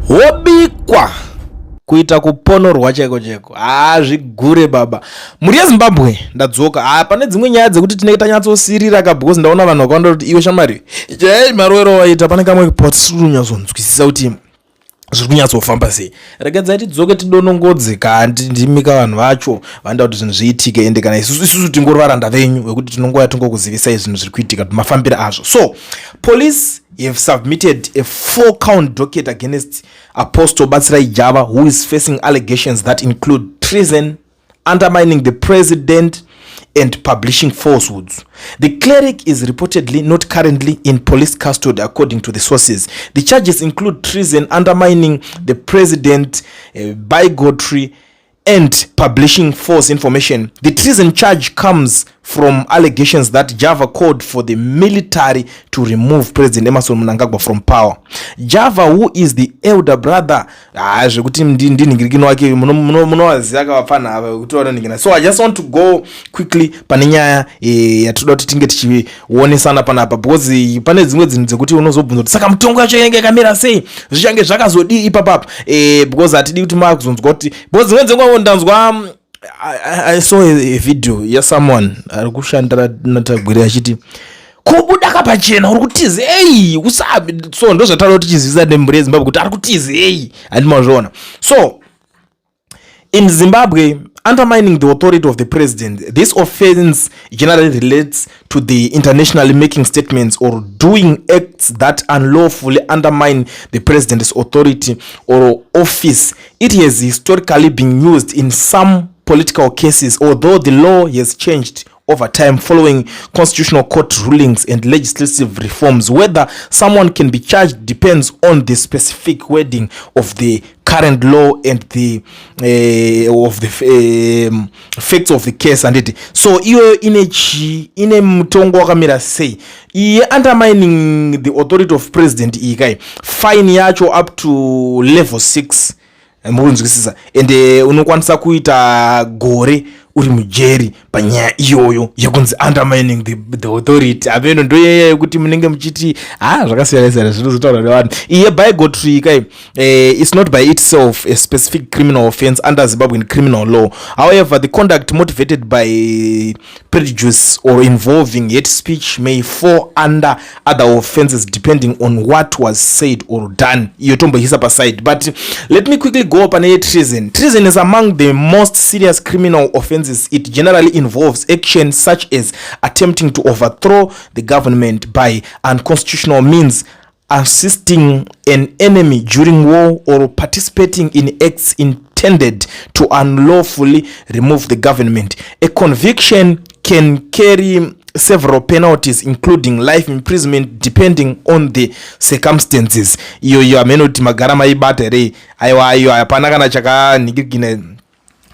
Wobikwa kuita kuponorwa chaiko chaiko. Haa, zvigure baba. Mhuri yeZimbabwe, ndadzoka. Haa, pane dzimwe nyaya dzekuti tinenge tanyatsosirira ka, because ndaona vanhu vakawanda kuti iwe shamari chai marovero waita pane kamwe patisiri kunyatsonzwisisa kuti zviri kunyatsofamba sei. Regedzai tidzoke tidonongodze kandi ndimika vanhu vacho vanoda kuti zvinhu zviitike, ende kana isusu tingori varanda venyu vekuti tinongouya tingokuzivisai zvinhu zviri kuitika, mafambiro azvo. So police have submitted a four count docket against Apostle Batsirai Java, who is facing allegations that include treason, undermining the president and publishing falsehoods. The cleric is reportedly not currently in police custody, according to the sources. The charges include treason, undermining the president, bigotry and publishing false information. The treason charge comes from allegations that Java called for the military to remove President Emmerson Mnangagwa from power. Java, who is the elder brother, ah, zvekuti ndinhingirikino wake, munovaziva kavapfana ava kuti vanonhingirina. So I just want to go quickly pane nyaya yatinoda kuti tinge tichionesana panapa, because pane dzimwe dzinhu dzekuti unozobvunza kuti saka mutongo yacho inenge yakamira sei, zvichange zvakazodii ipapapa, because hatidi kuti makuzonzwa kuti, because dzimwe dzenguva ndanzwa, I saw a video yasomeone ari kushandira naTagwirei achiti kubuda kapachena uri kutizei usabi. So ndo zvataura kuti tichizivisa nemhuri yeZimbabwe kuti ari kutizei, handiti mazviona? So in Zimbabwe, undermining the authority of the president, this offense generally relates to the intentionally making statements or doing acts that unlawfully undermine the president's authority or office. It has historically been used in some political cases, although the law has changed over time following constitutional court rulings and legislative reforms. Whether someone can be charged depends on the specific wording of the current law and the of the facts of the case, handiti? So iyoyo ine chii, ine mutongo wakamira sei iye undermining the authority of president iyi kai? Fine yacho up to level 6, mukunzwisisa? Ende unokwanisa kuita gore uri mujeri panyaya iyoyo yekunzi undermining the authority. Apeno ndoyeya yekuti munenge muchiti ha, zvakasiyana siyana zvinozotaura nevanhu. Iye bigotry kai, it's not by itself a specific criminal offense under Zimbabwean criminal law. However, the conduct motivated by prejudice or involving hate speech may fall under other offenses, depending on what was said or done. Iyo tomboisa paside, but let me quickly go pane treason. Treason is among the most serious criminal offenses. It generally involves actions such as attempting to overthrow the government by unconstitutional means, assisting an enemy during war, or participating in acts intended to unlawfully remove the government. A conviction can carry several penalties, including life imprisonment, depending on the circumstances. Iyo hamene kuti magara maibata here. Aiwa, iyo hapana kana chakanhingirikina.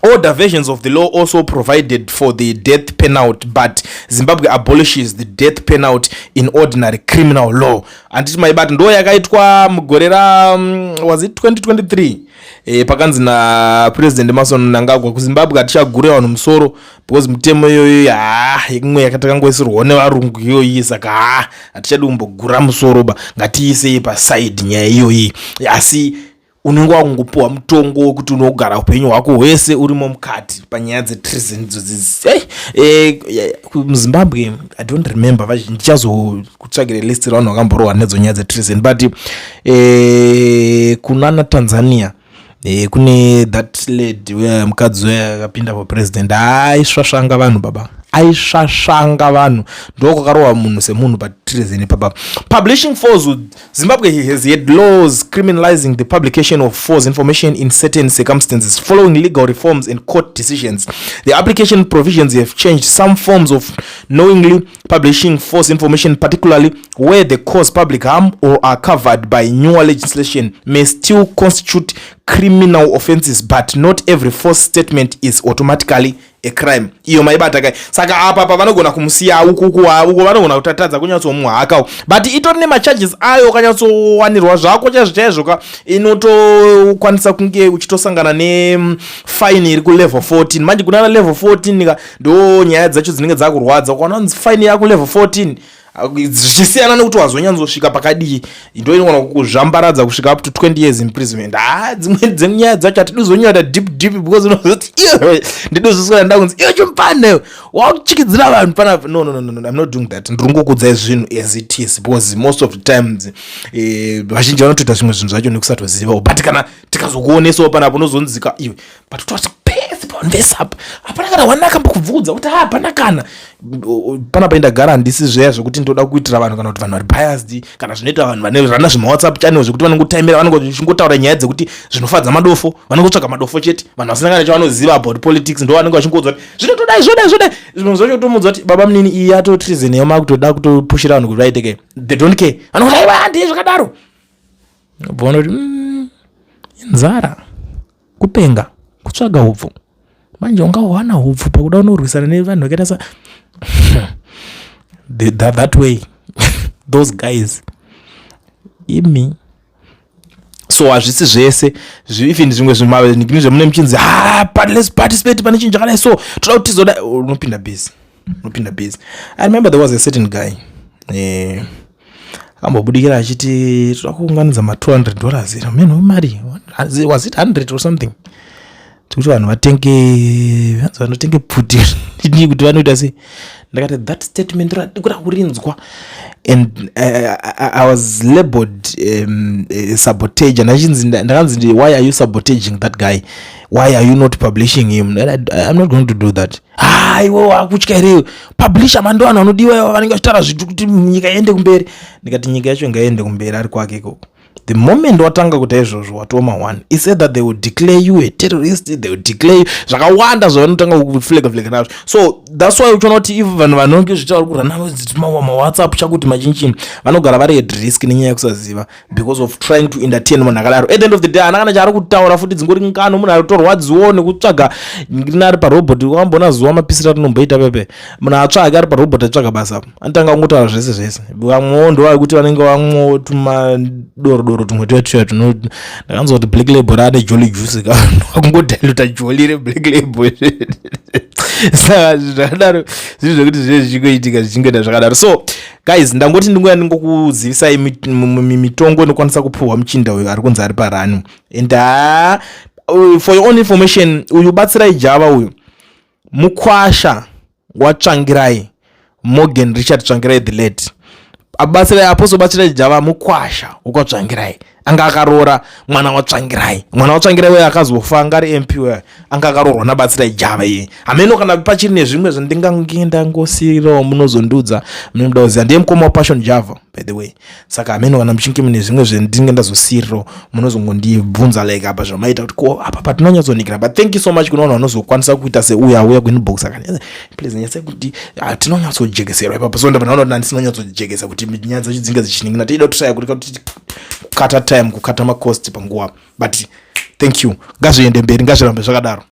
Older versions of the law also provided for the death penalty, but Zimbabwe abolishes the death penalty in ordinary criminal law, handiti maibata? Ndo yakaitwa mugore ra was it 2023, pakanzi naPresident Emmerson Mnangagwa kuZimbabwe hatichagure vanhu musoro because mutemo iyoyo ha, imwe yakatakangoisirwawo nevarungu iyoyi, saka ha, hatichadi kumbogura musoro ba, ngatiisei paside nyaya iyoyi. Asi unenge wakungopiwa mutongo wekuti unogara upenyu hwako hwese urimo mukati panyaya dzetreason idzodzi. MuZimbabwe, I don't remember, ndichazokutsvagire list revanhu vakamborohwa nedzo nyaya dzetreason, but kunana Tanzania, kune that lady uya mukadzi uya akapinda papresident, aisvasvanga vanhu baba, aisvasvanga vanhu, ndokwakarohwa munhu semunhu patreason ipapa. Publishing falsehood. Zimbabwe has had laws criminalizing the publication of false information in certain circumstances. Following legal reforms and court decisions, the application provisions have changed. Some forms of knowingly publishing false information, particularly where they cause public harm or are covered by newer legislation, may still constitute criminal offenses, but not every false statement is automatically a crime. Iyo maibata kai? Saka apa pa vanogona kumusiya uku uku vanogona kutatadza kunyatsomuhaka, but itori nemacharges ayo. Ukanyatsowanirwa zvako chaizvo chaizvo ka, inotokwanisa kunge uchitosangana nefine iri kulevel 14. Manje kunana level 14 ka, ndo nyaya dzacho dzinenge dzakurwadza. Ukaona kunzi fine yakulevel 14, Zvichisiyana nekuti wazonyanzosvika pakadii, ndo inogona kukuzvambaradza kusvika up to 20 years imprisonment. Ha, dzimwe dzenyaya dzacho hatidi kuzonyora deep deep, because unozoti iyo ndidozoswera ndakunzi iyo chimupane wakuchikidzira vanhu panapa. No, no, no, no, I'm not doing that. Ndiri kungokudzai zvinhu as it is, because most of the times vazhinji vanotoita zvimwe zvinhu zvacho nekusatozivawo, but kana tikazokuonesawo panapo unozonzika iwe. But toti pese pavanhu apa hapana kana wanaka mbokubvudza kuti hapana kana panapa indagara. Handisi zveya zvekuti ndoda kuitira vanhu kana kuti vanhu vari biased, kana zvinoita vanhu vane zvana zvemaWhatsApp channel zvekuti vanongotaimira, vanongochingotaura nyaya dzekuti zvinofadza madofo, vanongotsvaga madofo chete, vanhu vasina kana chavanoziva about politics, ndo vanenge vachingoudza kuti zvinotodai, zvodai, zvodai. Zvimwe zvacho tomuudza kuti baba munini, iyi yato treason, yamakutoda kutopushira vanhu kuti vaiteke. They don't care, vanongoti aiwa, handii zvakadaro. Bvaona kuti inzara, kupenga, kutsvaga upfu. Manje ungawana upfu pakuda unorwisana nevanhu vakaita sa that way, those guys imi. So hazvisi zvese, even zvimwe zvimanikini zvemune muchinzi, "Ha, but let's participate pane chinhu chakadai, so toda kuti tizoda." Unopinda busy, unopinda busy. I remember there was a certain guy ambobudikira achiti toda kuunganidza ma$200, meno mari, was it 100 or something, tikuti vanhu vatenge, vanzi vanotenge pfuti, kuti vanoita sei. Ndakati that statement kuda kurinzwa, and I was labeled sabotage. Ndachinzi, ndakanzi, "Why are you sabotaging that guy? Why are you not publishing him?" I'm not going to do that. Ha, iwe wakutya here? Publisha mando, vanhu vanodiwa vanenge vachitaura zvitu kuti nyika iende kumberi. Ndikati nyika yacho ngaiende kumberi ari kwake ikoko. The moment watanga kuita izvozvo, watoma one. He said that they will declare you a terrorist, they will declare you zvakawanda zvavanotanga kuflega flega nazvo. So that's why uchiona kuti if vanhu vanonge zvichitaura kurana maWhatsApp chakuti machinchini, vanogara vari at risk nenyaya yekusaziva, because of trying to entertain munhu akadaro. At the end of the day, haana kana chaari kutaura futi, dzingori ngano. Munhu ari kutorwadziwo nekutsvaga ngina ari parobot. Wambona zuva mapisiro atinomboita pepe, munhu atsvage ari parobot achitsvaga basa, anotanga kungotaura zvese zvese. Vamwewo ndo vakuti vanenge vamwewo tumadorodoro tumwe tuya tuya tuno. Ndakanzwa kuti Black Label raane Jolly Juice, kungodailuta Jolly reBlack Label. Saka zvakadaro, zvinhu zvekuti zvinenge zvichingoitika, zvichingoita zvakadaro. So guys, ndangoti ndingoya ndingokuzivisai mitongo inokwanisa kupuhwa muchinda uyu ari kunzi ari parani. And ha, for your own information, uyu Batsirai Java uyu mukwasha waTsvangirai, Morgan Richard Tsvangirai the late. Abatsirai, Apostle Batsirai Java mukwasha wekwaTsvangirai, anga akaroora mwana waTsvangirai. Mwana waTsvangirai uyo akazofa, anga ari MP uyo, anga akaroorwa naBatsirai Java iye. Hameno kana pachiri nezvimwe zvandingange ndangosiyirawo, munozondudza munoda kuziva. Ndiye mukoma waPassion Java, by the way. Saka hameno kana muchinge mune zvimwe zvendinge ndazosiyirirawo, munozongondibvunza like apa zvamaita kuti ko apa patinonyatsonikira. But thank you so much kune vanhu vanozokwanisa kuita seuyo auya kuinbox akani, "Please nyatsai kuti tinonyatsojekeserwa ipapo." So ndabva ndaona kuti handisina kuti nyaya dzacho dzinge dzichiningina, tiida kutraya kuti kukata time, kukata macost panguva. But thank you, ngazviende mberi, ngazvirambe zvakadaro.